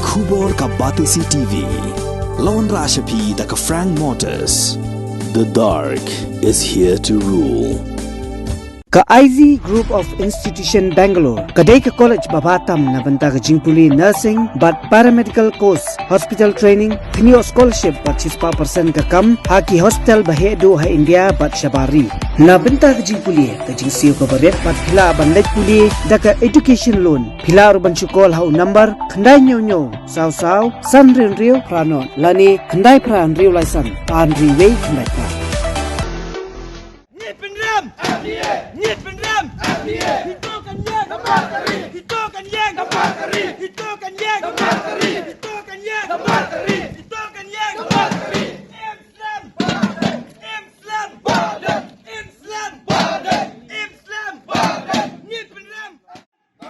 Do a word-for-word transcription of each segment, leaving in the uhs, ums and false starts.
Khubor ka Batesi T V. Lawan Rashapi da ka Frank Motors. The dark is here to rule. Ka I Z Group of Institution Bangalore ka dei ka college ba bha tam na bynta ka jingpule nursing bad paramedical course, hospital training, thniot scholarship bad shispah percent ka kam ha ki hospital ba heh duh ha India bad shabar ri. Na bynta ka jingpule, ka jingsiew kaba rit bad phi lah ban leit pule da ka education loan. Phi lah ruh ban shu call ha u number khyndai hynñiew hynñiew saw saw san hynriew hynriew phra nod lane khyndai phra hynriew lai san ar hynriew wei khyndai phra. Ngi pynrem! Ngi pynrem! Hito kan ïeng! Hito kan ïeng! Hito kan ïeng! Hito kan ïeng! Hito kan ïeng! Hito kan ïeng! Em Slem! Em Slem! Em Slem! Em Slem! Ngi pynrem!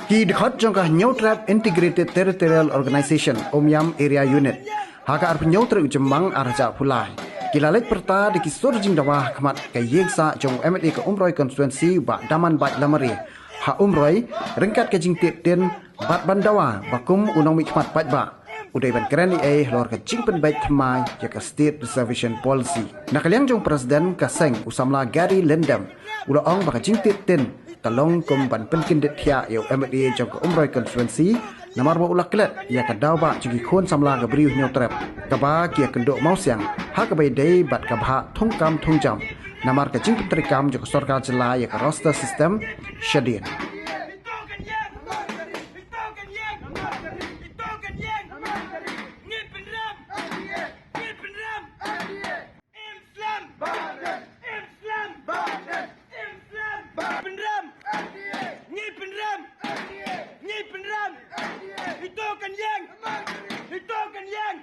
Ki dkhot jong ka Hynñiewtrep Integrated Territorial Organization, Umiam Area Unit, ha ka arphew hynñiew tarik u Jymmang arhajar arphew lai, ki la leit pyrta da ki sur jingdawa ha khmat ka ïing sah jong u M L A ka Umroi Constituency, Bah Damanbait Lamare, ha Umroi, ryngkat ka jingtip tin bad ban dawa ba kum u nongmihkhmat paidbah, u dei ban kren ei ei halor ka jingpynbeit thymmai ïa ka State Reservation Policy. Na ka liang jong u President ka seng, u samla Gary Lyngdoh, u la ong ba ka jingtip tin ka long kum ban pynkyndit thiah ïa u M L A jong ka Umroi Constituency, namar ba u la klet ïa ka daw bah jong ki khun samla ka Bri u Hynñiewtrep, kaba ki ïakynduh mawsiang ha kaba ïadei bad ka bhah thungkam thungjam, namar ka jingpyntreikam jong ka sorkar jylla ïa ka roster system shadien. Em Slem! Em Slem! Em Slem! Pynrem! Ngi pynrem! Ngi pynrem! Hito kan ïeng! Hito kan ïeng!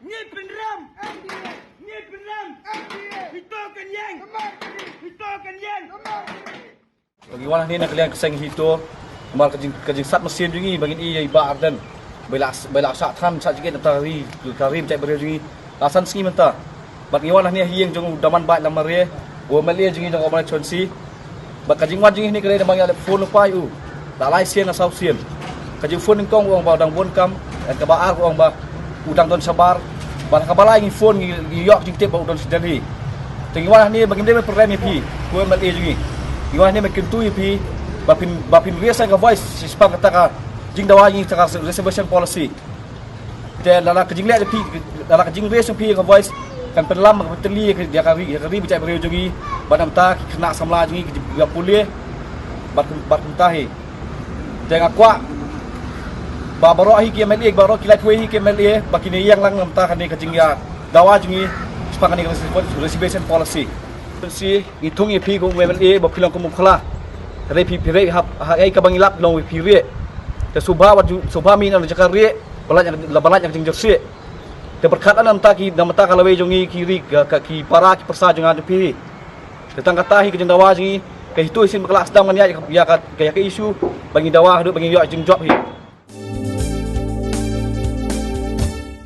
Ngi pynrem! Ngi pynrem! Hito kan ïeng! Hito kan ïeng! Ngi wan hangne na ka liang ka seng hito, namar ka jing, ka jingsat mynsiem jong ngi ba ngin ïoh ïa i Bah Ardent. Ba i la, ba i la sah than sah jingeh na ka ri, ka ri bajait briew jong ngi la san sngi mynta. Bad ngi wan hangne ha ïing jong u Damanbait Lamare, u M L A jong ngi jong ka Umroi Constituency. Bad ka jingwan jong ngi hangne ka dei namar ngi la phone lypa ïa u la lai sien la saw sien. Ka jingphone nyngkong u ong ba u dang bun kam, bad kaba ar u ong ba u dang don shabar. Bad kaba lai ngi phone ngi, ngi ïoh jingtip ba u don sha Delhi. Te ngi wan hangne ba ngim dei ban pynrem ïa phi, ko M L A jong ngi. Ngi wan hangne ban kyntu ïa phi ba phin, ba phin raise ka voice shaphang kata ka jingdawa jong ngi, kata ka reservation policy. Te lada ka jingleh jong phi, lada ka jingre jong phi ka voice kan pynlam, kan pyntylli ïa ka ri, ïa ka ri bajait briew jong ngi, bad namar ki khynnah samla jong ngi ki ïa pule bad, bad kumta hi. Te nga kwah ba baroh hi ki M L A, baroh ki laiphew hi ki M L A ba kin ïeng lang namar kane ka jingïadawa jong ngi shaphang kane ka reservation policy. Ngi thung ïa phi kum u M L A ba phi long kum u khla. Hynrei phi, phi rieh ha, ha kaei kaba ngi lap long phi rieh. Te sngewbha wat ju, sngewbha mih na jaka rieh ba lait, ba lait na ka jingjyrsieh. Te pyrkhat namar ki, namar ka lawei jong ngi ki ri, ka, ka, ki para ki pyrsa jong nga jong phi. Te tang kata hi ka jingdawa jong ngi, ka hito hi shisien ba ka la sdang ngan ïaid ïa ka, ïa ka, ïa ka issue ba ngi dawa haduh ba ngi ïoh jingjop hi.